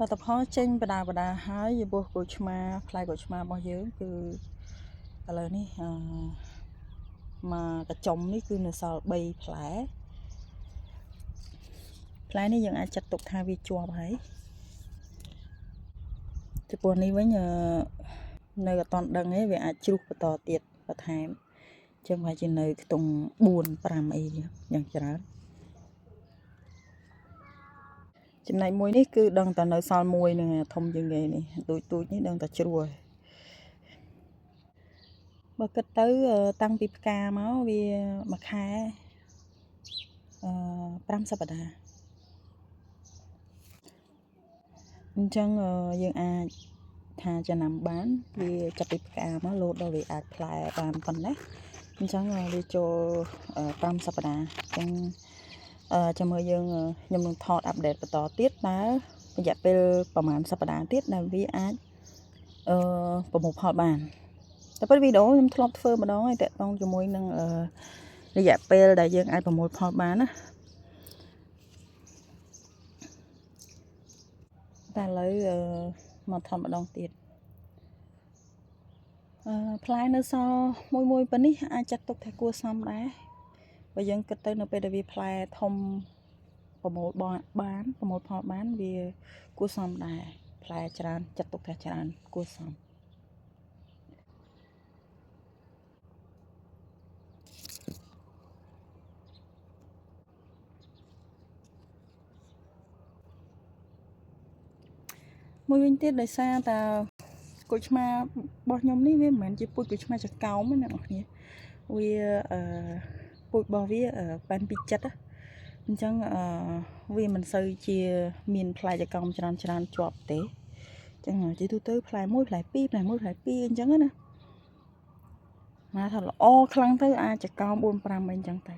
លទ្ធផលចេញបដាបដាហើយចំពោះក្រូចឆ្មាផ្លែក្រូចឆ្មារបស់យើងគឺឥឡូវនេះអឺមកកញ្ចុំនេះគឺនៅសល់3ផ្លែផ្លែនេះយើងអាចចាត់ទុកថាវាជាប់ហើយចំពោះនេះវិញអឺនៅអត់តន់ដឹងទេវាអាចជ្រុះបន្តទៀតបន្ថែមចឹងប្រហែលជានៅខ្ទង់4 5អីយ៉ាងច្រើនចំណែកមួយនេះគឺដឹងតែនៅសល់មួយនឹងធំជាងគេនេះទូចទូចនេះដឹងតែជ្រួសបើគិតទៅតាំងពីផ្កាមកវាមួយខែអឺ5សប្តាហ៍អញ្ចឹងយើងអាចថាចំណាំបានវាចាប់ពីផ្កាមកលោតដល់វាអាចផ្លែបានប៉ុណ្ណេះអញ្ចឹងវាចូល5សប្តាហ៍អញ្ចឹងចាំមើលយើងខ្ញុំនឹងថតអាប់ដេតបន្តទៀតតើរយៈពេលប្រហែលសប្តាហ៍ទៀតដែលវាអាចអឺប្រមូលផលបានតែពិតវីដេអូខ្ញុំធ្លាប់ធ្វើម្ដងហើយតាក់ទងជាមួយនឹងរយៈពេលដែលយើងអាចប្រមូលផលបានណាតែឥឡូវមកថតម្ដងទៀតអឺផ្លែនៅសល់មួយមួយប៉ុណ្នេះអាចចាត់ទុកថាគួរសមដែរបើយើងគិតទៅនៅពេលដែលវាផ្លែធំប្រមូលបានប្រមូលផលបានវាគួរសមដែរផ្លែច្រើនចាត់ទុកថាច្រើនគួរសមមួយវិញទៀតដោយសារតាក្រូចឆ្មារបស់ខ្ញុំនេះវាមិនមែនជាពូជក្រូចឆ្មាចកោមទេអ្នកនរគ្នាវាអឺពូជរបស់វាប៉ែនពីចិត្តអញ្ចឹងអឺវាមិនសូវជាមានផ្លែចកោមច្រើនច្រើនជាប់ទេអញ្ចឹងជាទូទៅផ្លែ1ផ្លែ2ផ្លែ1ផ្លែ2អញ្ចឹងណាមកថាល្អខ្លាំងទៅអាចចកោម4 5អីអញ្ចឹងទៅ